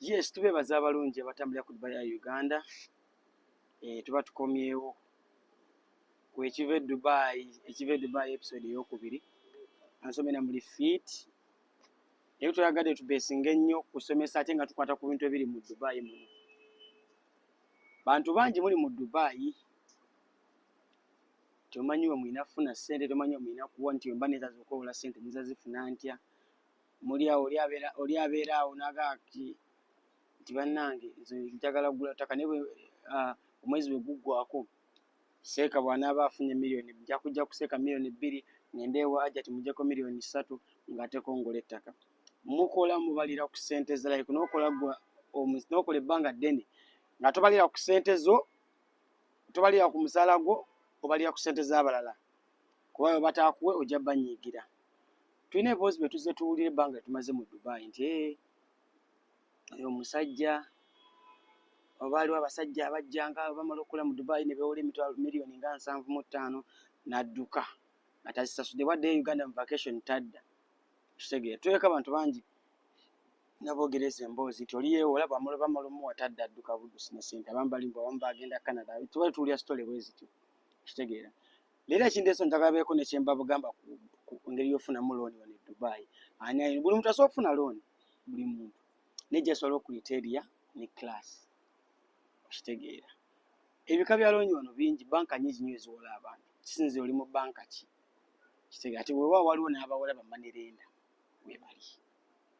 Yes, tubeebaza abalungi abatambulira ku Dubai ya Uganda. Tuba tukomyewo ku ekiva e Dubai, ekiva e Dubai episode eyokubiri. Ansomera muli fit. Naye twayagadde tubeesinge nnyo kusomesa ate nga tukwata ku bintu ebiri mu Dubai muno. Bantu bangi muli mu Dubai, tomanyi we mulina kufuna ssente, tomanyi we mulina kuwa nti wemba neetaaze okwewola ssente nyinza zifuna ntya. Muli awo oli abeera awo n'agamba nti bannange nze njagala kugula ttaka, naye omwezi bwe guggwaako seeka bw'anaaba afunye miliyoni, nja kujja kuseeka miliyoni 2, ngende ewa Hajjati muggyeko miliyoni 3 ng'ateeko ngula ettaka. Mukola mubalira ku ssente za like n'okola gwe n'okola ebbanga ddene nga tobalira ku ssente zo, tobalira ku musaala gwo, obalira ku ssente z'abalala, kuba bwe bataakuwe ojja banyiigira. Tulina eboozi bye tuzze tuwulira ebbanga lye tumaze mu Dubai nti oyo omusajja, oba waliwo abasajja abajjanga bamala okukola mu Dubai ne beewola emitwalo miliyoni nga 75 n'adduka nga tazisasudde, bw'addayo Uganda mu vacation tadda. Kitegeera tuleka abantu bangi naboogera ezo emboozi nti oli yeewola, bw'amala bamala omuwa tadda, adduka buddusi ne ssente. Abamu bali mbu abamu bagenda Canada, tuba tuwulira story bwe zityo. Kitegeera leero ekindeese njagala beeko ne kye mbabugamba ku ngeri y'ofunamu looni wano e Dubai. Ani buli muntu asobola okufuna looni, buli muntu, naye just waliwo criteria ne class. Okitegeera ebika bya looni wano bingi, banka nnyingi nnyo eziwola abantu, kisinziira oli mu banka ki. Kitegeera ati weewaawo waliwo n'abawola ba money lender webali.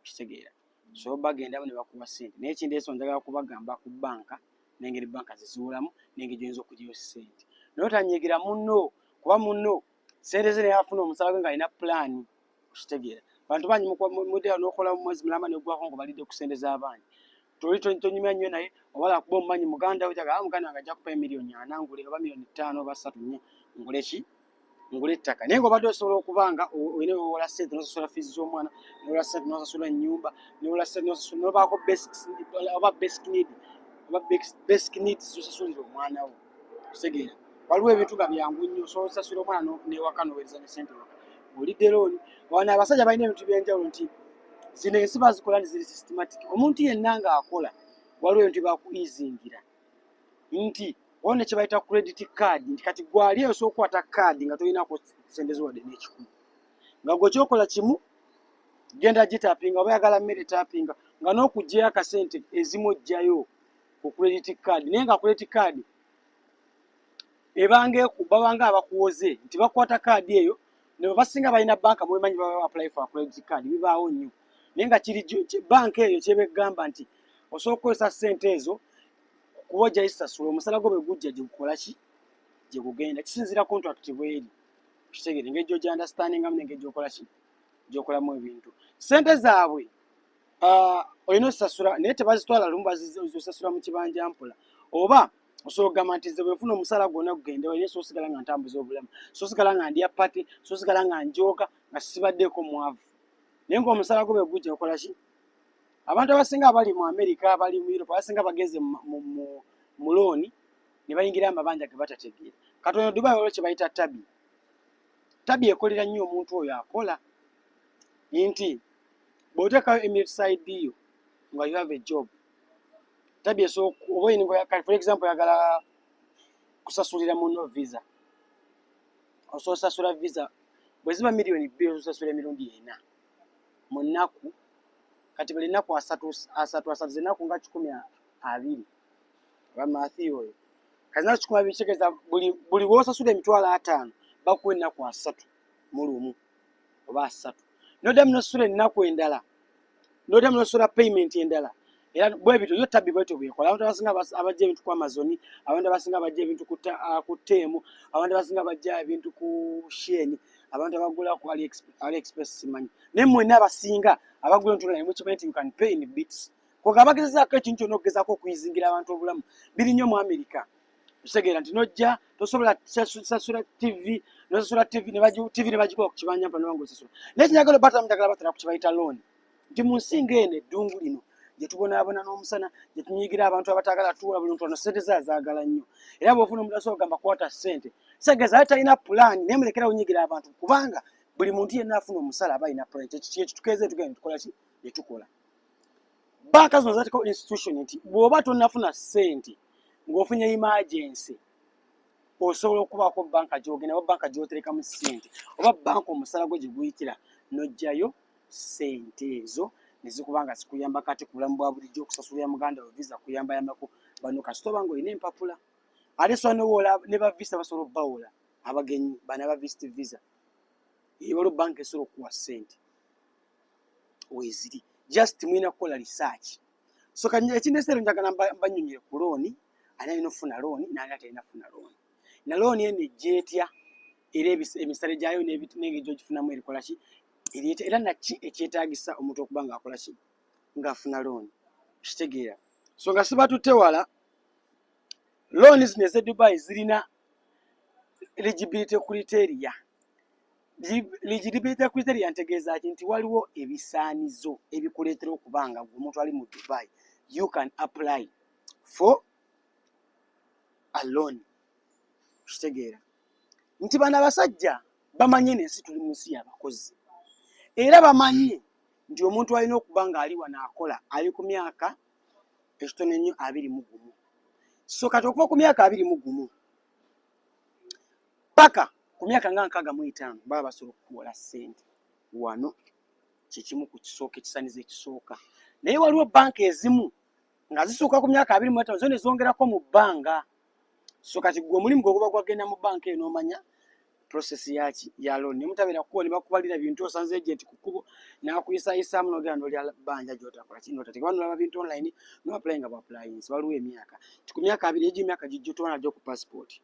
Kitegeera so bagendamu ne bakuwa ssente, naye ekindeese njagala kubagamba ku banka n'engeri banka zeziwolamu n'engeri gy'oyinza okugyayo ssente, naye otanyiigira munno, kuba munno ssente ze naye afuna omusala gwe ng'alina pulaani. Okitegeera bantu bangi muddeyo n'okola mu mwezi mulamba neggwako ng'obalidde ku ssente z'abangi, toli tonyumya nnyo naye obala kuba omumanyi muganda we, jaga muganda wange ajja kupa emiliyoni 40 ngule, oba miliyoni 5 oba 3, 4, ngule ki, ngule ettaka, naye ng'obadde osobola okuba nga olina wewola ssente n'osasula fiizi z'omwana, newola ssente n'osasula ennyumba, newola ssente n'osasula n'obaako basics oba basic need oba basic needs zosasulira omwana wo. Kitegeera waliwo ebintu nga byangu nnyo, osobola osasula omwana n'ewaka n'oweereza ne ssente waka olidde looni. Wano abasajja balina ebintu by'enjawulo nti zino ensi bazikola nti ziri systematic. Omuntu yenna ng'akola waliwo ebintu byakuizingira nti waliwo ne kye bayita credit card, nti kati gwali eyo osobola okukwata kaadi nga tolinako ssente zo wadde n'ekikumi, nga gwe kyokola kimu genda gitapinga, oba oyagala mmere tapinga, nga n'okuggyayo akasente ezimu oggyayo ku credit card, naye nga credit card ebanga babanga abakuwoze nti bakwata kaadi eyo ne basinga balina banka mubimanyi baba apply for a credit card, bibaawo nnyo, naye nga kiri banka eyo kyebegamba nti osobola okukozesa ssente ezo kuba ojja zisasula omusala gwo bwe gujja gye gukola ki gye gugenda, kisinziira contract bweri. Kitegeere engeri gy'ogi understandingamu n'engeri gy'okola ki gy'okolamu ebintu. Ssente zaabwe olina osasula naye tebazitwala lumu, bazisasula mu kibanja mpola, oba osobola okugamba nti nze bwe nfuna omusala gwonna gugende naye sobola osigala nga ntambuza obulamu, sobola osigala nga ndya party, sobola osigala nga njooka nga sibaddeko mwavu, naye ng'omusala gwo bwe gujja okola ki. Abantu abasinga abali mu America, abali mu Europe, abasinga bagenze mu looni ne bayingira amabanja ge batategeera. Katono Dubai waliwo kye bayita Tabby. Tabby ekolera nnyo omuntu oyo akola nti bw'oteekayo Emirates ID yo nga you have a job, Tabby esobola oba oyina, for example, oyagala kusasulira muno visa, osobola osasula visa bwe ziba miliyoni 2, osasula emirundi ena mu nnaku, kati buli nnaku asatu asatu asatu, zennaku nga 120 oba mathi oyo kati naku 120, kitegeeza buli lw'osasula 50,000 bakuwa ennaku 31 oba 30, noddamu nosasula ennaku endala, noddamu nosasula payment endala, era bwe bityo yo Tabby bwetyo bwekola. Abantu abasinga abajja ebintu ku Amazon, abantu abasinga abajja ebintu ku Temu, abantu abasinga abajja ebintu ku Shein, abantu abagula ku AliExpress, simanyi, naye mwenna abasinga abagula ebintu naye mukimanyi nti you can pay in bits. Koga abagezezaako ekintu kyonna okugezaako okuyizingira abantu obulamu biri nnyo mu America. Okitegeera nti nojja tosobola sasula TV, nosasula TV ne TV ne bagikuba ku kibanja mpa nobanga osasula, naye kinjagala batala njagala batala ku kibayita loan, nti mu nsi ng'eno eddungu lino gye tubonaabona n'omusana, gye tunyigira abantu abataagala tuwola, buli muntu wano ssente ze azaagala nnyo, era bw'ofuna omuntu asobola okugamba kwata ssente, segeza ate talina pulaani, naye mulekerawo nyigira abantu, kubanga buli muntu yenna afuna omusala aba alina pulaani. Kyekitukeeze tugenda tukola ki ne tukola. Banka zino zateekawo institution nti bw'oba tonnafuna ssente ng'ofunye emergency, osobola okubaako banka gy'ogenda oba banka gy'oterekamu ssente oba banka omusala gwo gye guyitira, n'oggyayo ssente ezo ne zikuba nga zikuyamba kati ku bulamu bwa bulijjo, okusasulira muganda wo visa, kuyambayambako bano kasita oba ng'olina empapula. Ate sobola nowola ne ba visa, basobola obbawola abagenyi bano aba visit visa. Waliwo banka esobola okukuwa ssente, weeziri, just mulina kukola research. So kati ekindeseero njagala mbanyonyere ku looni, ani alina okufuna looni n'ani atalina kufuna looni, na looni eno ejja etya, era emisale gyayo n'engeri gy'ogifunamu erikola ki, eryeta, era naki ekyetaagisa omuntu okuba ng'akola ki, ng'afuna looni. Kitegeera? So nga sibatutte wala, looni zino ez'e Dubai zirina eligibility criteria. Eligibility criteria ntegeeza ki? Nti waliwo ebisaanizo ebikuleetera okuba nga gwe omuntu ali mu Dubai you can apply for a loan. Kitegeera nti bano abasajja bamanyi eno ensi tuli mu nsi y'abakozi, era bamanyi nti omuntu alina okuba ng'ali wano akola ali ku myaka ekitono ennyo 21. So kati okuva ku myaka 21 paka ku myaka nga 65 baba basobola okukuwola ssente wano. Kyekimu ku kisooka, ekisanizo ekisooka. Naye waliwo banka ezimu nga zisuuka ku myaka 25, zo ne zongerako mu bbanga. So kati gwe omulimu gwe guba gwagenda mu banka eno, omanya process yaki ya loan, ne mutabeera kukuba ne bakubalira bintu, osanze agent ku kkubo n'akuyisayisaamu n'ogenda n'olya bbanja gy'otakola ki n'otateeka oba n'olaba bintu online n'oapplyinga bu applyinzi. Waliwo emyaka ti ku myaka 20, egyo emyaka gijjo toba nagyo ku passport.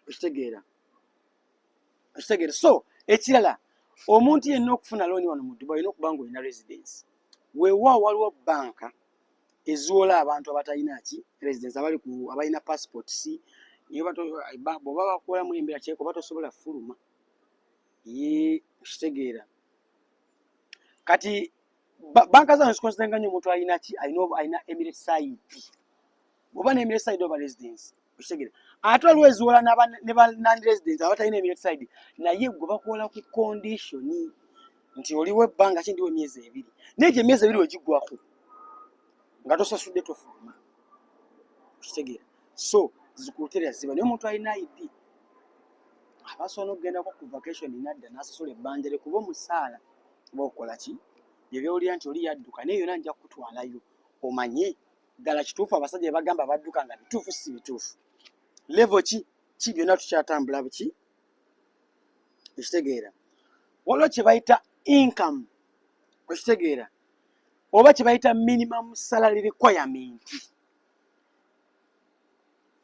Okitegeera? Okitegeera? So ekirala, omuntu yenna okufuna looni wano mu Dubai olina okuba nga olina residence. Weewaawo waliwo banka eziwola abantu abatalina ki residence, abali ku abalina passport si, naye bw'oba bakuwolamu embeera kyeko oba tosobola fuluma ye. Kitegeera? Kati banka zano ziconsideringa nnyo omuntu alina ki, alina Emirates ID. Bw'oba ne Emirates ID oba residence. Okitegeera? Ate waliwo eziwola ne ba non residence abatalina Emirates ID, naye gwe bakuwola ku condition nti oliwo ebbanga ki, ndiwo emyezi 2, naye gye emyezi 2 wegiggwako nga tosasudde tofuluma. Okitegeera? So zikuterera ziba, naye omuntu alina ID abasobola n'okugendako ku vacation nadda n'asasula ebbanja lye, kuba omusaala oba okukola ki byebyowulira nti oli yadduka, naye yonna nja kukutwalayo omanye ddala kituufu abasajja bye bagamba badduka nga bituufu si bituufu, level ki ki, byonna tukyatambula buki. Ekitegeera, waliwo kye bayita income, okitegeera, oba kye bayita minimum salary requirement.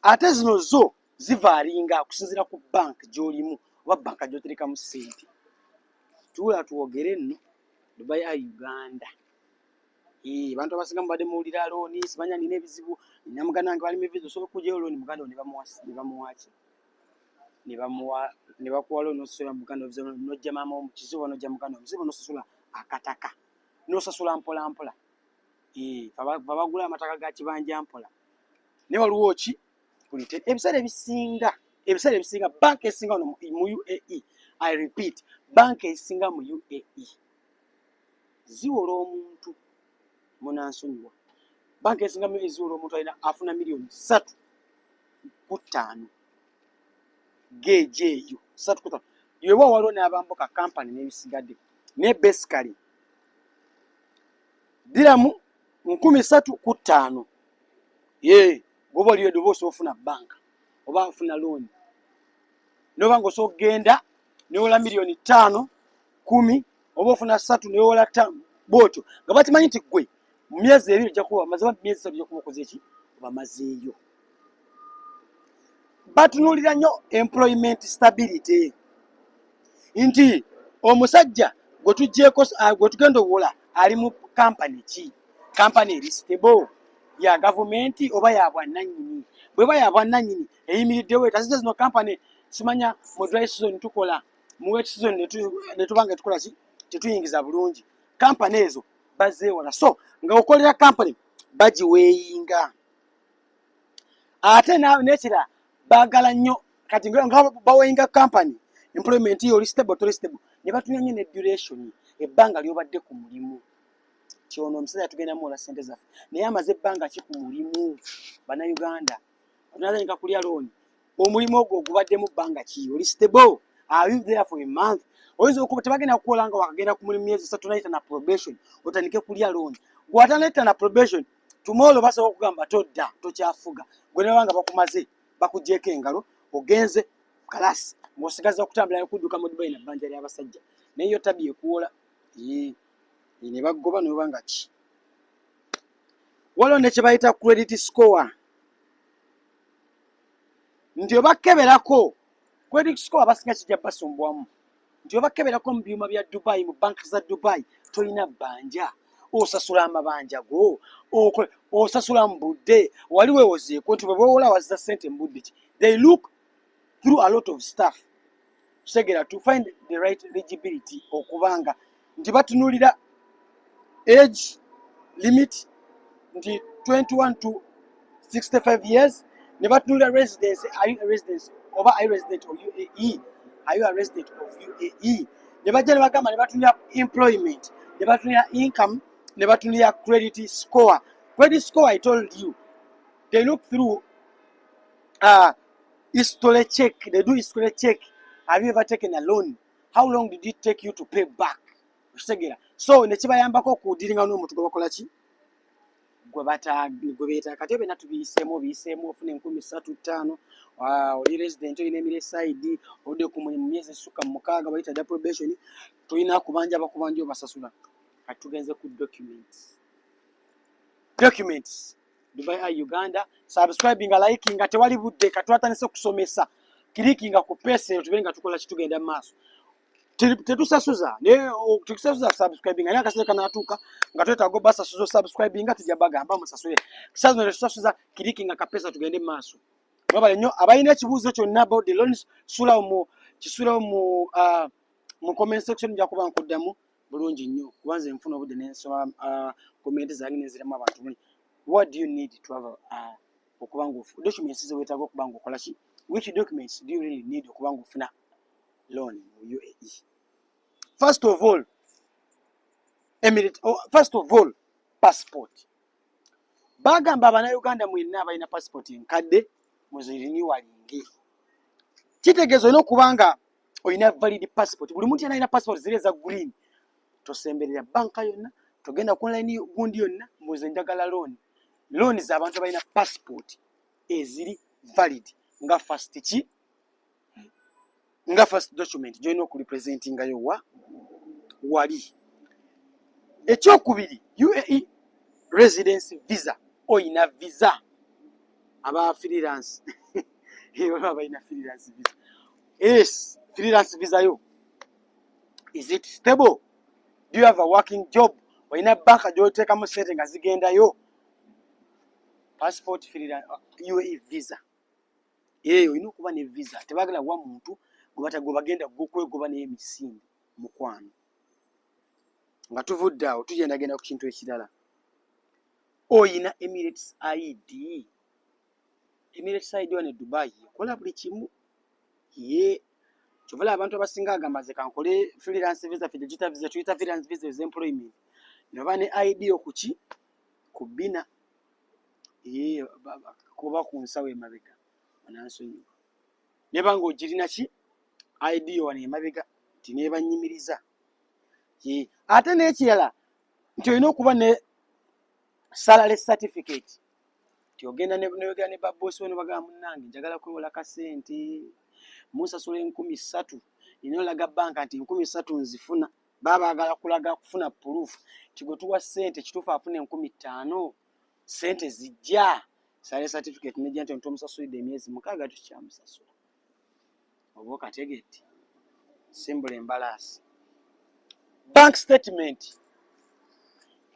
Ate zino zo zivaryinga okusinziira ku bank gy'olimu oba banka gy'oterekamu ssente. Tuula twogere nno Dubai a Uganda. Abantu abasinga mubadde muwulira looni, simanya nina ebizibu, nina muganda wange bali mu visa, osobola okugyayo looni muganda wo ne bamuwa, ne bamuwa ki, ne bamuwa, ne bakuwa looni n'osasula muganda wo visa, n'ojja maama wo mu kizibu oba n'ojja muganda wo mu kizibu, n'osasula akataka, n'osasula mpola mpola. Babagula amataka ga kibanja mpola. Naye waliwo ki ebiseera ebisinga banka esinga wano mu UAE, I repeat, banka esinga mu UAE ziwola omuntu, munansonyiwa, banka esinga mu ziwola omuntu alina afuna miliyoni 3 ku 5, geeji eyo 3 ku 5. Yewa waliwo n'abambuka kampani n'ebisigadde, naye basically diramu 305,000 ye gwoba oliwedde oba osobola ofuna banka oba ofuna looni, noba nga osobola okugenda newola miliyoni 5, 10, oba ofuna 3 newola 5 bwotyo, nga bakimanyi nti gwe mu myezi 2 ojja kuba bamaze, oba myezi 3 ojja kuba okoze ki, obamazeeyo. Batunuulira nnyo employment stability, nti omusajja gwe tuggyeko, gwe tugenda owola ali mu kampani ki, kampani eri stable, ya gavumenti oba ya bwannannyini? Bweba ya bwannannyini eyimiriddewo, etazize zino kampani simanya mu dry season tukola, mu wet season ne tuba nga tukola ki, tetuyingiza bulungi. Kampani ezo bazeewala. So nga okolera kampani bagiweighinga. Ate n'ekirala baagala nnyo kati nga baweighinga kampani employment yo, oli stable toli stable, ne batunula nnyo ne duration, ebbanga ly'obadde ku mulimu. Kyono omusajja tugenda muwola sente zaffe, naye amaze ebbanga ki ku mulimu? Bannayuganda tunatandika kulya looni. Omulimu ogwo ogubaddemu bbanga ki? Oli stable? Are you there for a month? Oyinza okuba tebagenda kukuwola nga wakagenda ku mulimu myezi 3, tonayita na probation, otandike kulya looni. Gwatanayita na probation, tomorrow basobola okugamba todda, tokyafuga. Gwe nebaba nga bakumaze, bakugyeko engalo, ogenze kalasi, ng'osigaza okutambula nekudduka mu Dubai nabbanja ly'abasajja. Naye yo tabi ekuwola ne baggoba noba nga ki. Waliwo ne kye bayita credit score, nti obakeberako credit score. Abasinga kijja basombwamu nti obakeberako mu byuma bya Dubai, mu banka za Dubai, tolina bbanja, osasula amabanja go, osasula mu budde, wali weewozeeko nti bwe bwewola wazza ssente mu budde ki. They look through a lot of stuff kitegeera to find the right eligibility, okubanga nti batunulira age limit nti 21 to 65 years, ne batunulira residence, are you a resident oba are you resident of UAE, are you a resident of UAE? Ne bajja ne bagamba, ne batunulira employment, ne batunulira income, ne batunulira credit score. Credit score, I told you, they look through history check. They do history check. Have you ever taken a loan? How long did it take you to pay back? Okitegeera? So nekibayambako okudiringa n'omuntu gwe bakola ki, gwe beetaaga. Kati byonna tubiyiseemu, obiyiseemu, ofuna 3,000, 5,000, oli resident, olina Emirates ID, oludde ku mulimu myezi esukka mu 6, bayita dda probation, tolina kubanja, bakubanja obasasula. Kati tugenze ku documents. Documents, Dubai Eye Uganda, subscribinga, likinga, tewali budde. Katwatandise okusomesa. Clickinga ku pesa eyo tubere nga tukola kitugenda mu maaso. Tetusasuza, naye tetusasuza subscribinga, naye akaseera kanaatuuka nga twetaaga obasasuza subscribinga, tujja bagamba musasule. Sazo tetusasuza. Clickinga kapesa tugende mu maaso. Mwebale nnyo. Abalina ekibuuzo kyonna about the loans, sulawo mu kisulawo mu comment section, nja kuba nkuddamu bulungi nnyo, kuba nze nfuna obudde nensoma comment zange nenziramu abantu bulungi. What do you need to have okuba nga documents ze weetaaga okuba nga okola ki? Which documents do you really need okuba nga ofuna loan mu UAE? First of all, Emirate, oh, first of all, passport. Bagamba abannayuganda mwenna abalina passport enkadde muzirenewinge. Kitegeeza olina okuba nga olina valid passport. Buli muntu yena alina passport ziri eza green, tosemberera banka yonna, togenda ku online gundi yonna mbuze njagala loan. Loan z'abantu abalina passport eziri valid nga first ki, nga first document gyolina okurepresentingayo wa wali. Ekyokubiri, UAE residence visa. Oyina visa? Aba freelance, oba balina freelance visa? Yes, freelance visa yo, is it stable? Do you have a working job? Olina banka gyoteekamu sente nga zigendayo? Passport, freelance, UAE visa. Eyo olina okuba ne visa. Tebagala wa muntu gwe bagenda gukwegoba naye emisinde. Mukwano, nga tuvudde awo, tugendagenda ku kintu ekirala. Oyina Emirates ID? Emirates ID wano e Dubai ekola buli kimu. Ye kyovala abantu abasinga agamba ze kankole freelance visa, fe digital visa tuyita freelance visa ez'employment, neba ne ID okuki ku bina ye kuba ku nsawo emabega onansonyiwa, neba nga ogirina ki ID yo wano emabega nti nebanyimiriza. Ate n'ekirala nti olina okuba ne salary certificate, nti ogenda noyogera ne babosi bo nebagamba, munnange njagala kwewola kasente, munsasula 3,000, nina olaga banka nti 3,000 nzifuna. Baba baagala kulaga kufuna proof nti gwe tuwa ssente kituufu afuna 5,000, ssente zijja. Salary certificate nejja nti tomusasulidde emyezi 6, tukyamusasula. Oba okategedde? Simbula embalaasi. Bank statement,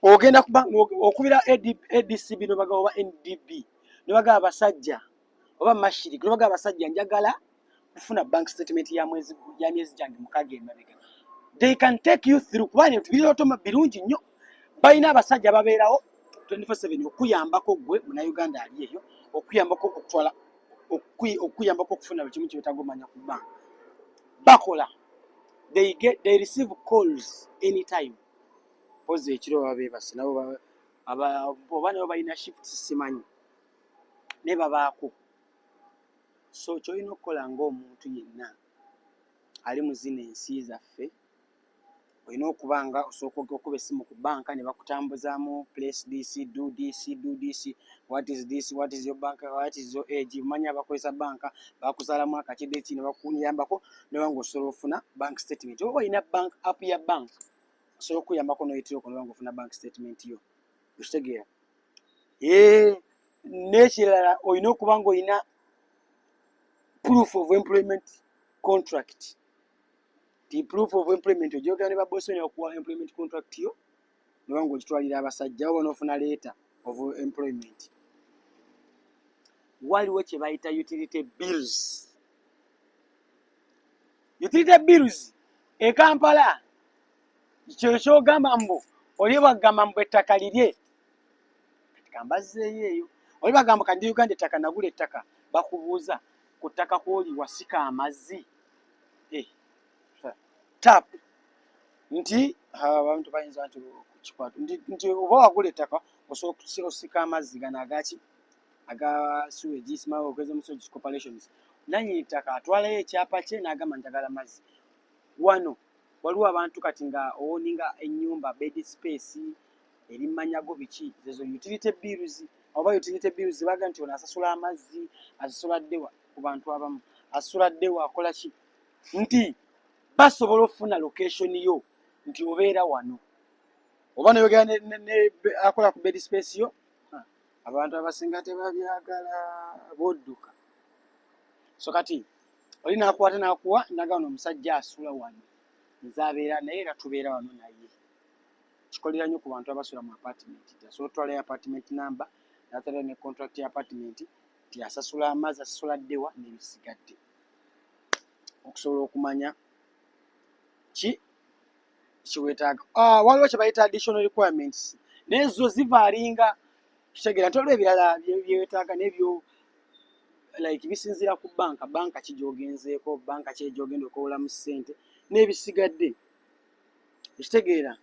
ogenda okubira ADCB nobagamba oba NDB, nobagamba abasajja, oba Mashriq, nobagamba abasajja njagala kufuna bank statement ya mwezi, ya myezi gyange 6 emabega. They can take you through, kuba ebintu biri otoma birungi nnyo. Balina abasajja babeerawo 24/7 okuyambako gwe munauganda ali eyo, okuyambako okutwala, okuyambako okufuna buli kimu kyewetaaga omanya ku bank. Bakola, they receive calls anytime. Mpozi ekiro baba beebase nabo, oba nabo balina shift, simanyi, naye babaako. So kyolina okukola ng'omuntu yenna ali mu zino ensi zaffe, olina okuba nga osooka okuba essimu ku banka ne bakutambuzaamu, place this, do this, do this, what is this, what is your bank, what is your age. Omanyi abakozesa banka bakuzaala mwaka ki, date, ne bakuyambako noba nga osobola ofuna bank statement, oba olina bank app ya bank osobola okuyambako noyitirako noba nga ofuna bank statement yo. Okitegeera? N'ekirala, olina okuba nga olina proof of employment contract. Ti proof of employment ojogera ne babosi ne bakuwa employment contract yo, noba nga ogitwalira abasajja, oba n'ofuna letter of employment. Waliwo kye bayita utility bills. Utility bills e Kampala kyo kyogamba mbu oli bagamba mbu ettaka lirye. Kati kambazzeeyo eyo, oli bagamba kandi Uganda ettaka, nagula ettaka, bakubuuza ku ttaka kwoli wasika amazzi, tap, nti abantu bayinza nti kikwata nti oba wagula ettaka osobola osika amazzi gano agaki, aga sewage, simanyi ogeze mu sewage corporations. Nannyini ttaka atwalayo ekyapa kye n'agamba njagala mazzi. Wano waliwo abantu kati nga owninga ennyumba, bed space eri mmanyago, biki, zezo utility bills. Oba utility bills baga nti ono asasula amazzi, asasula ddewa, ku bantu abamu asasula ddewa, akola ki, nti basobola okufuna location yo nti obeera wano, oba noyogera akola ku bed space yo. Abantu abasinga tebabyagala, bodduka. So kati oli nakwata nakuwa nagano, omusajja asula wano, nze abeera naye era tubeera wano, naye kikolera nnyo ku bantu abasula mu apartment. Asobola otwalayo apartment number natwalayo ne contract ya apartment nti asasula amazzi, asasula ddewa n'ebisigadde, okusobola okumanya ki kiwetaaga. Waliwo kye bayita additional requirements, naye zo zivaryinga. Kitegeera nti waliwo ebirala byewetaaga nebyo like bisinziira ku banka, banka ki gyogenzeeko, banka ki egyogenda okwewolamu ssente n'ebisigadde. Ekitegeera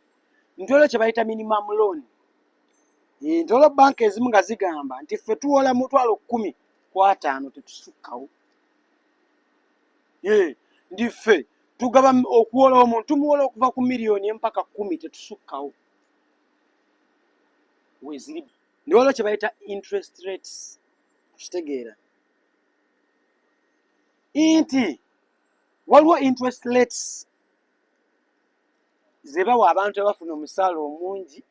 nti waliwo kye bayita minimum loan, nti waliwo banka ezimu nga zigamba nti ffe tuwola 105,000, tetusukkawo. Nti ffe tugaba okuwola omuntu, tumuwola okuva ku miliyoni empaka 10, tetusukkawo. Weziri ndi waliwo kye bayita interest rates. Kitegeera nti waliwo interest rates ze bawa abantu abafuna omusaala omungi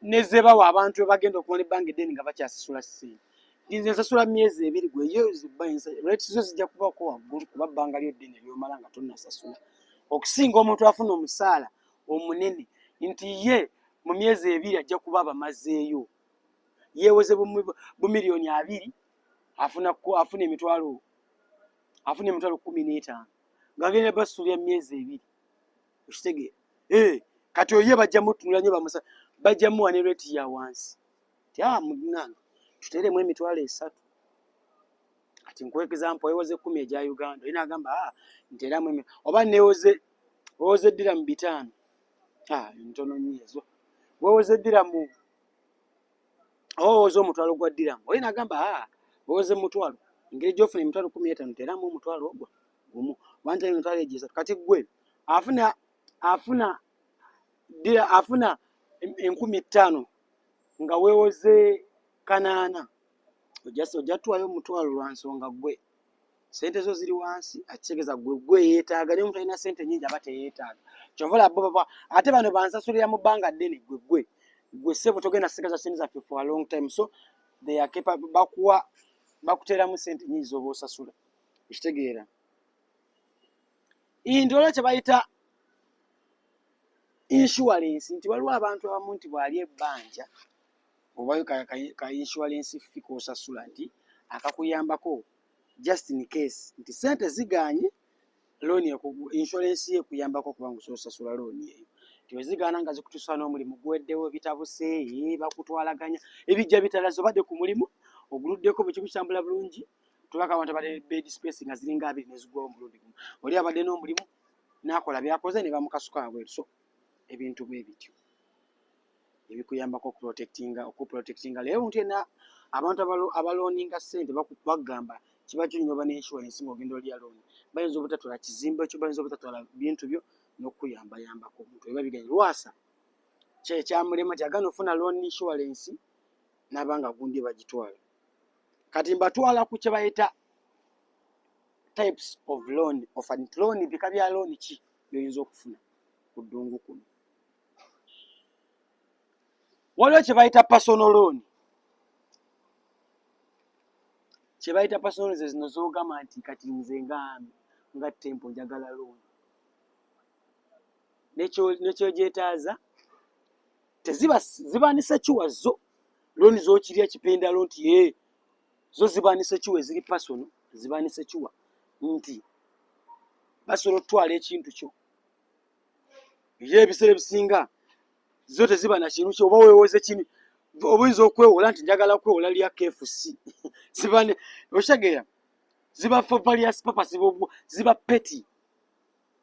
ne ze bawa abantu abagenda okumala ebbanga eddene nga bakyasasula ssente. Nti nze nsasula myezi 2, gweyo rates zo zijja kubaako waggulu kuba bbanga lyo ddene lyomala nga tonnasasula, okusinga omuntu afuna omusaala omunene nti ye mu myezi 2 ajja kuba abamazeeyo. Yeewoze bu miliyoni 20, afuna emitwalo 15 ng'agenda basulya myezi 2. Okitegeera? Kati oye bajja mutunula nnyo, bamusa bajja muwa ne rate ya wansi ti a munange tuteeremu 30,000. Kati nkuwa example, weewoze 10 egya Uganda, olina agamba nteeramu oba neewoze, weewoze ddiramu 500, ntono nnyo ezo. Weewoze ddiramu oba weewoze omutwalo gwa ddiramu, olina agamba weewoze mutwalo, engeri gy'ofuna emitwalo 15, teeramu omutwalo ogwo gumu oba nteera emitwalo egyo 3. Kati ggwe afuna ddira afuna 5,000 nga weewoze 800, ojja tuwayo omutwalo lwa nsonga ggwe sente zo ziri wansi. Akitegeeza gwe yeetaaga, naye omuntu alina sente nyingi aba teyeetaaga. Kyova olaba bo baba ate bano bansasulira mu bbanga ddene. Gwe ssebo togenda sigaza sente zaffe for a long time, so they are capable, bakuwa, bakuteeramu sente nyingi z'oba osasula. Ekitegeera nti olwo kye bayita insurance, nti waliwo abantu abamu nti bw'ali ebbanja obayo ka insurance fee k'osasula nti akakuyambako just in case nti sente ziganye, loan insurance ye ekuyambako okuba nga osobola osasula loan eyo, nti wezigaana nga zikutuusa n'omulimu guweddewo, bitabuse, bakutwalaganya ebijja bitalaze, obadde ku mulimu oguluddeko, bwe kimu kitambula bulungi, tubaka abantu abadde bed space nga ziringa 20 nezigwawo omulundi gumu, oli abadde n'omulimu n'akola byakoze ne bamukasuka wabweru. So Ebintu bwe bityo ebikuyambako okuprotectinga, okuprotectinga. Leero omuntu yenna, abantu abalooninga ssente bagamba kiba kirungi oba ne insurance ng'ogenda olya looni. Bayinza obutatwala kizimbe kyo, bayinza obutatwala bintu byo n'okukuyambayambako omuntu eba biganye. Lwasa kyekyamulema nti agaana ofuna loan insurance n'aba nga gundi bagitwala. Kati mbatwala ku kye bayita types of loan offer, nti loan bika bya loan ki by'oyinza okufuna ku ddungu kuno. Waliwo kye bayita personal loan. Kye bayita personal loan ze zino z'ogamba nti kati nze nga Tempo njagala loan, nekyogyetaaza teziba ziba ni secure. Zo loan z'okirya kipindalo nti ye zo ziba ni secure, eziri personal ziba ni secure nti basobola okutwala ekintu kyo. Ye ebiseera ebisinga zo teziba na kintu kyo, oba weewoze kini, oba oyinza okwewola nti njagala kwewola lya KFC. Ziba okitegeera, ziba for various purpose, ziba petty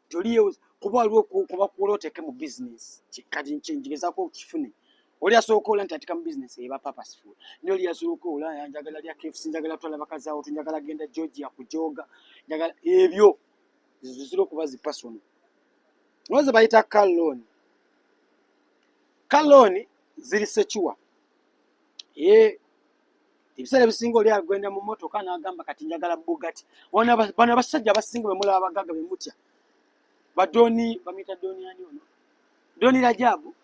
toliyewoza kuba waliwo kuba kuwola oteeke mu business. Kati nkigezaako okifune. Oli asobola okwewola nti ateeka mu business eba purposeful, naye oli asobola okwewola njagala lya KFC, njagala twala bakazi awo, njagala genda Georgia kujoga, njagala ebyo. Zizira okuba zi personal. Oze bayita car loan. Car loan ziri secure. Ye ebiseera ebisinga oli agenda mu motoka n'agamba kati njagala Bugatti. Bano abasajja abasinga bemulaba abagagga bemutya, badoni bamuyita doni ani ono, Doni Rajabu,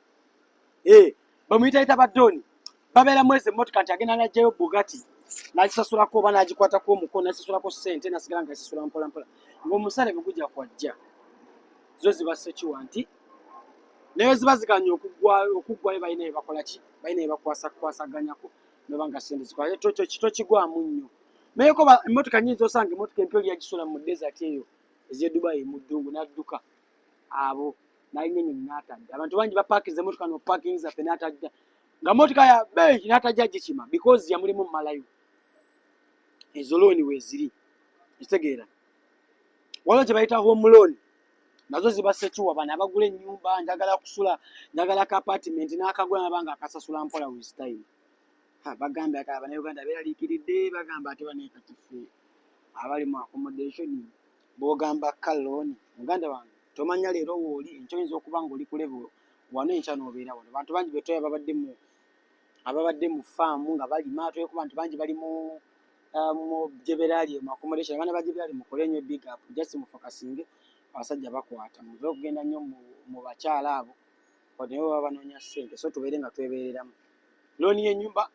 eh, bamuyitayita badoni, babeera mwezi emmotoka nti agenda najjayo Bugatti n'agisasulako oba n'agikwatako omukono n'agisasulako ssente n'asigala nga asasula mpola mpola ng'omusale bwe gujja kwajja. Zo ziba secure nti naye ziba ziganye okuggwayo, balina bye bakola ki, balina bye bakwasaganyako noba nga ssente zikola tokigwamu nnyo. Naye ko emmotoka nyingi zosanga, emmotoka empya oli yagisula mu desert eyo ez'e Dubai mu ddungu n'adduka abo n'alinnya ennyonyi n'atadda. Abantu bangi bapaakinze emmotoka no parking zaffe n'atadda nga mmotoka ya bbeeyi n'atajja gikima because yamulimu mmalayo. Ezo looni weeziri, ekitegeera. Waliwo kye bayita home loan, nazo ziba secure. Bano abagula ennyumba, njagala kusula, njagala ka apartment, n'akagula naba nga akasasula mpola with time. Ha, bagambye ati Abannayuganda beeraliikiridde, bagamba ate bane kati ffe abali mu accommodation bw'ogamba car loan, muganda wange tomanya leero wooli, enkya oyinza okuba ng'oli ku level wano, enkya n'obeera wano. Bantu bangi betwaya babadde mu ababadde mu faamu nga balima atweko, bantu bangi bali mu Jebel Ali mu accommodation. Abaana ba Jebel Ali mukole nnyo, big up, just mufokasinge abasajja bakwata, muve okugenda nnyo mu bakyala abo naye baba banoonya ssente. So tubeere nga twebeereramu. Looni y'ennyumba,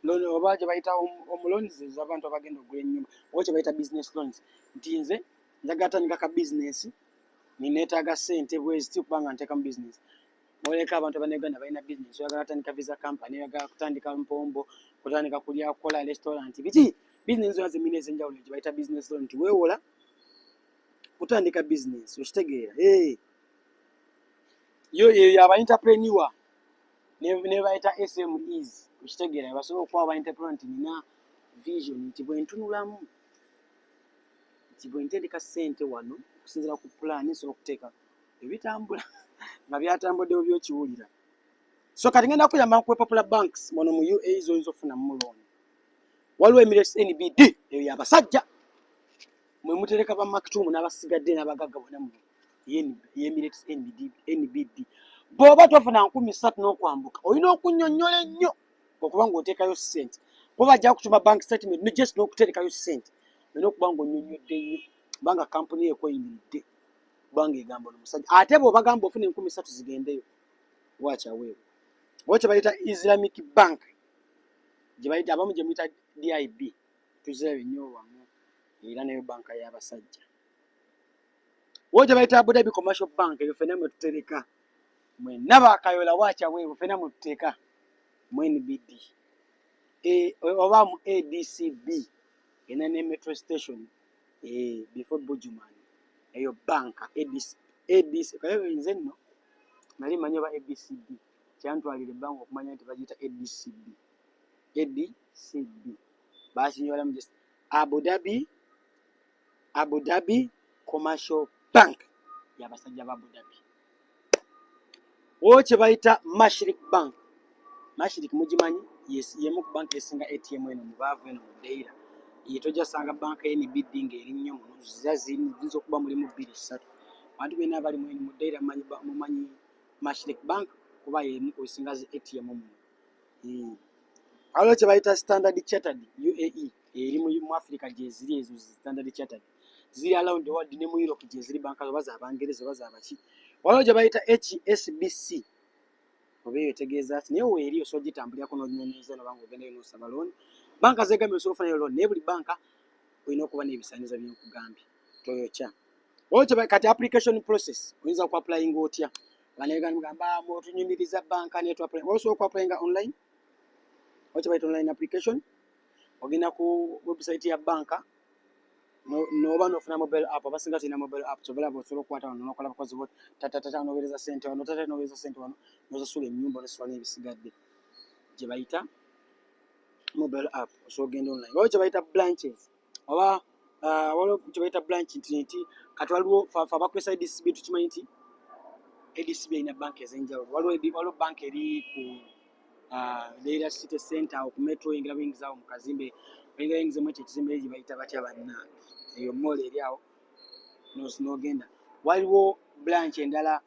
loan oba gye bayita home loans ez'abantu abagenda okugula ennyumba, oba kye bayita business loans nti nze njagala tandika ka business, nineetaaga ssente bweziti kubanga nteeka mu business. Oleka abantu abannayuganda balina business, oyagala kutandika visa company, oyagala kutandika mpombo, kutandika kulya, kukola restaurant, biki, business zonna zemina ez'enjawulo gye bayita business loan nti weewola kutandika business, okitegeera. Hey. Yo eyo yaba entrepreneur ne bayita SMEs, okitegeera, basobola okuwa aba entrepreneur nti nina vision nti bwe ntunulamu nti bwe ntendeka ssente wano okusinziira ku pulaani nsobola okuteeka ebitambula nga byatambuddewo byokiwulira. So kati ngenda kuyamba nkuwe popular banks wano mu UAE zoyinza okufunamu loan. Waliwo Emirates NBD, eyo yabasajja mwe mutereka ba Maktumu n'abasigadde n'abagagga bonna mu Emirates NBD. NBD bw'oba tofuna 3000 n'okwambuka olina okunnyonnyola ennyo okuba ng'oteekayo ssente, kuba bajja kutuma bank statement ne just n'okuterekayo ssente olina okuba ng'onnyonnyodde nnyo kubanga kampuni yo ekweyimiridde, kubanga egamba ono musajja. Ate bw'obagamba ofuna 3000 zigendeyo wakyaweebwa. Oba kye bayita Islamic Bank gye bayita abamu gye muyita DIB, tuzirabe nnyo wano, era nayo banka y'abasajja. Wo gye bayita Abu Dhabi Commercial Bank, eyo ffenna mwe tutereka mwenna bakayola wakyaweebwa, ffenna mwe tuteeka mu NBD oba mu ADCB ena ne metro station before Bujuman, eyo banka ADC, ADC. Kale nze nno nali manyi oba ABCD, kyantwalira ebbanga okumanya nti bagiyita ADCB. ADCB bakinyolamu just Abu Dhabi Commercial Bank yabasajja ba Abu Dhabi. Waliwo kye bayita Mashriq Bank. Mashriq mugimanyi, yemu ku banka esinga ATM eno mu baavu eno mu Deira. Ye tojja sanga banka NBD ng'eri nnyo muno, zira ziyinza okuba mulimu bbiri ssatu. Abantu benna abali mu Deira mumanyi Mashriq Bank kuba yemu ku bisinga zi ATM muno. Waliwo kye bayita Standard Chartered UAE, eri mu Africa gyeziri ezo Standard Chartered. Ziri around the world, ne mu Europe gyeziri banka oba za Bangereza oba za baki. Waliwo gye bayita HSBC, oba eyo etegeeza ki, naye weeri osobola ogitambulirako n'onyonyoza noba ng'ogendayo n'osaba loan. Banka zegambye osobola okufunayo loan, naye buli banka olina okuba n'ebisaanyizo byenkugambye, toyokya. Waliwo kati application process, oyinza ku applyinga otya? Bannayuganda mugamba otunyumiriza banka naye tu apply. Osobola oku applyinga online, oba kye bayita online application. Ogenda ku website ya banka noba nofuna mobile app. Abasinga tulina mobile app, kyova olaba osobola okukwata wano nokola bukozi bwo tatatata, noweereza sente wano, tata noweereza sente wano, nosasula ennyumba, nosasula n'ebisigadde, gye bayita mobile app. Osobola ogenda online. Waliwo kye bayita branches, oba waliwo kye bayita branch nti kati waliwo fe abakozesa ADCB, tukimanyi nti ADCB erina banka ez'enjawulo. Waliwo banka eri ku Deira City Center awo ku metro, oyingira buyingiza awo mu kazimbe, oyingira yingizemu ekyo ekizimbe gye bayita batya bannange, eyo mall eri awo n'ogenda. Waliwo branch endala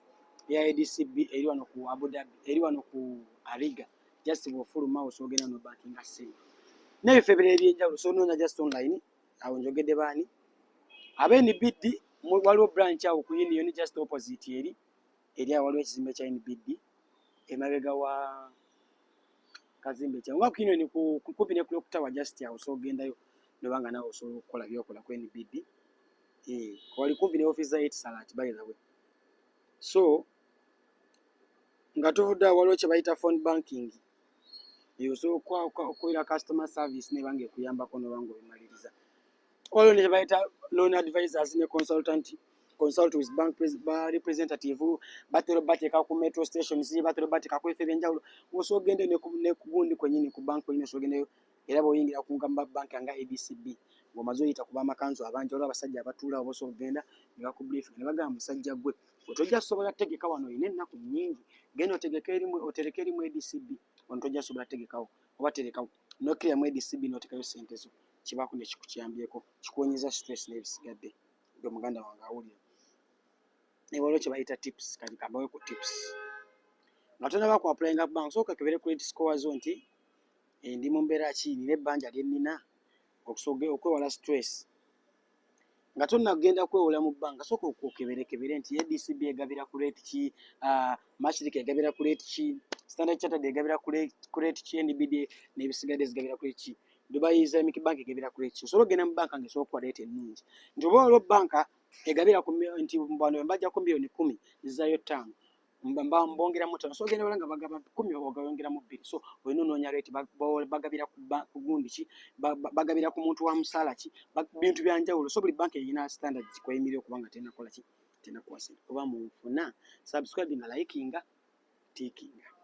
eya ADCB eri wano ku Abu Dhabi, eri wano ku Ariga, just bw'ofuluma osobola ogenda n'obankinga ssente n'ebifo ebirala ebyenjawulo. So onoonya just online awo. Njogedde baani? Aba NBD, waliwo branch awo ku Union, just opposite eri awo waliwo ekizimbe kya NBD emabega wa kazimbe kya nga ku Union, kumpi ne Clock Tower, just awo osobola ogendayo noba nga naawe osobola okukola byokola ku NBD. Wali kumpi ne office za Etisalat, by the way. So nga tuvudde awo, waliwo kye bayita phone banking. Eyo osobola okubeera customer service neba nga ekuyambako noba nga obimaliriza. Waliwo ne kye bayita loan advisors ne consultant, consult with bank representative. Batera bateeka ku metro stations, batera bateeka ku bifo ebyenjawulo. Osobola ogende ne ku gundi kwennyini, ku bank kwennyini osobola ogendeyo. Era bw'oyingira ku ngamba banka nga ADCB, ng'omaze oyita ku bamakanzu abangi, waliwo abasajja abatuula awo, osobola okugenda ne bakubriefinga ne bagamba, "Musajja gwe, tojja kusobola kutegeka wano, olina ennaku nnyingi, genda otegeke erimu, otereke erimu ADCB wano, tojja kusobola kutegekawo, oba terekawo." N'okkirira mu ADCB n'oteekayo ssente zo, kibaako ne kikuyambyeko, kikuwonyeza stress n'ebisigadde. Gwe muganda wange awulira, naye waliwo kye bayita tips. Kati kambawe ku tips. Nga tonaba ku applyinga bank, sooka okebere credit score zo nti ndi mu mbeera ki, nina ebbanja lye nnina, okusobola okwewala stress. Nga tonnagenda kwewola mu banka, sooka okeberekebere nti ADCB egabira ku rate ki, Mashriq egabira ku rate ki, Standard Chartered egabira ku rate ki, NBD n'ebisigadde zigabira ku rate ki, Dubai Islamic Bank egabira ku rate ki. Osobola okugenda mu banka ng'esobola okuwa rate ennungi, nti oba waliwo banka egabira ku nti bano bwe mbaggyako 10 million nzizaayo 5, mbongeramu 5. Osobola ogenda wala nga bagaba 10, ogayongeramu 2. So olina onoonya rate, bagabira ku gundi ki, bagabira ku muntu wa musaala ki, bintu bya njawulo. So buli banka erina standard kweyimirira okuba nga tennakola ki, tennakuwa ssente. Oba munfuna, subscribinga, likinga, tiikinga.